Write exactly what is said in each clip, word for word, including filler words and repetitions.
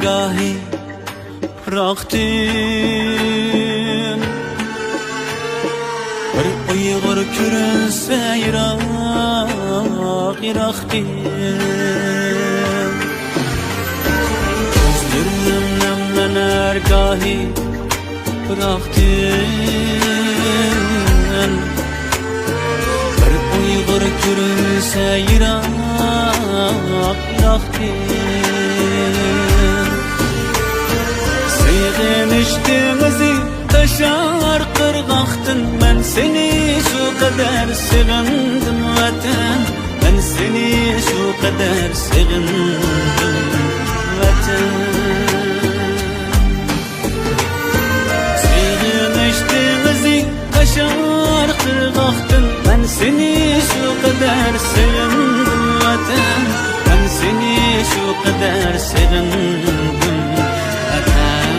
گاھى پىراقتىن بىر ئۇيغۇر كۆرۈنسە يىراق، يىراقتىن. كۆزلىرىم نەملىنەر گاھى پىراقتىن. بىر ئۇيغۇر كۆرۈنسە يىراق، يىراقتىن. سېغىنىش دېڭىزى تاشار قىرغاقتىن، مەن سېنى شۇ قەدەر سېغىندىم، ۋەتەن. مەن سېنى شۇ قەدەر سېغىندىم، ۋەتەن. سېغىنىش دېڭىزى تاشار قىرغاقتىن، مەن سېنى شۇ قەدەر سېغىندىم، ۋەتەن. مەن سېنى شۇ قەدەر سېغىندىم، ۋەتەن.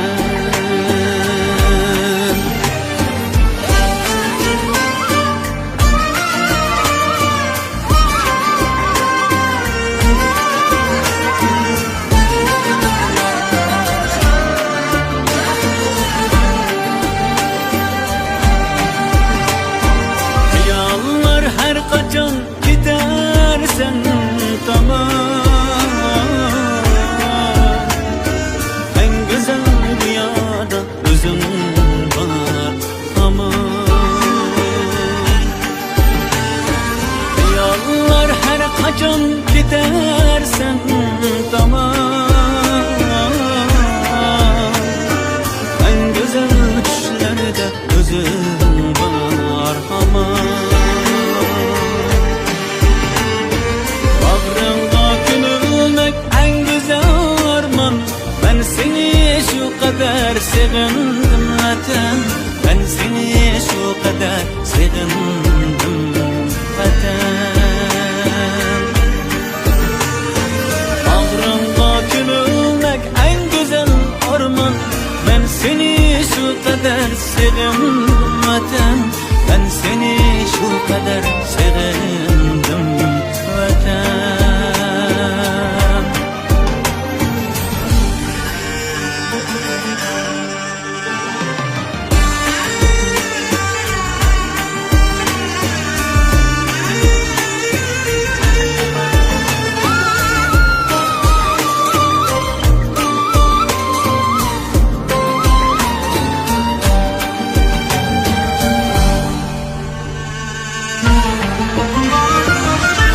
خىياللار ھەر قاچان كېتەرسەن تامان، ئەڭ گۈزەل دۇنيادا ئۆزۈڭ بار ھامان. خىياللار ھەر قاچان كېتەرسەن تامان، ئەڭ گۈزەل چۈشلەردە ئۆزۈڭ بار ھامان. باغرىڭغا كۆمۈلمەك ئەڭ گۈزەل ئارمان، مەن سېنى شۇ قەدەر سېغىندىم، ۋەتەن. مەن سېنى شۇ قەدەر سېغىندىم، ۋەتەن. باغرىڭغا كۆمۈلمەك ئەڭ گۈزەل ئارمان، مەن سېنى شۇ قەدەر سېغىندىم، ۋەتەن. مەن سېنى شۇ قەدەر سېغىندىم، ۋەتەن.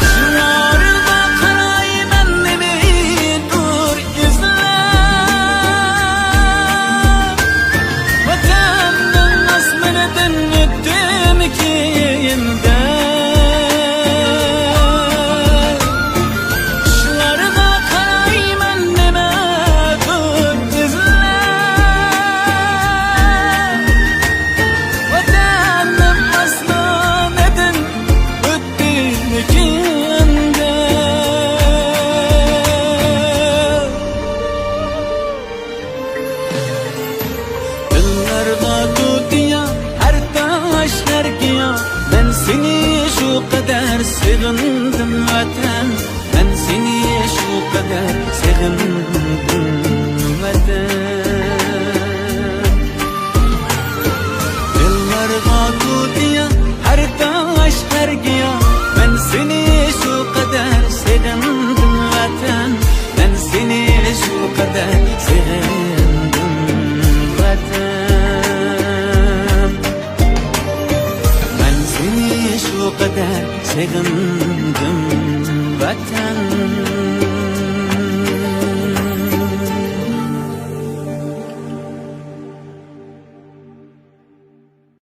شۇلارغا قارايمەن نېمىدۇر ئىزلەپ، ۋەتەننىڭ ئاسمىنىدىن ئۆتتۈم كېيىندە. شۇلارغا قارايمەن نېمىدۇر ئىزلەپ، ۋەتەننىڭ ئاسمىنىدىن ئۆتتۈم كېيىندە. دىللارغا تۇتىيا، ھەر تاش، ھەر گىيا، مەن سېنى شۇ قەدەر سېغىندىم، ۋەتەن. مەن سېنى شۇ قەدەر سېغىندىم، ۋەتەن. دىللارغا تۇتىيا، ھەر تاش، ھەر گىيا، مەن سېنى شۇ قەدەر سېغىندىم، ۋەتەن. مەن سېنى شۇ قەدەر سېغىندىم، ۋەتەن. مەن سېنى شۇ قەدەر سېغىندىم، ۋەتەن.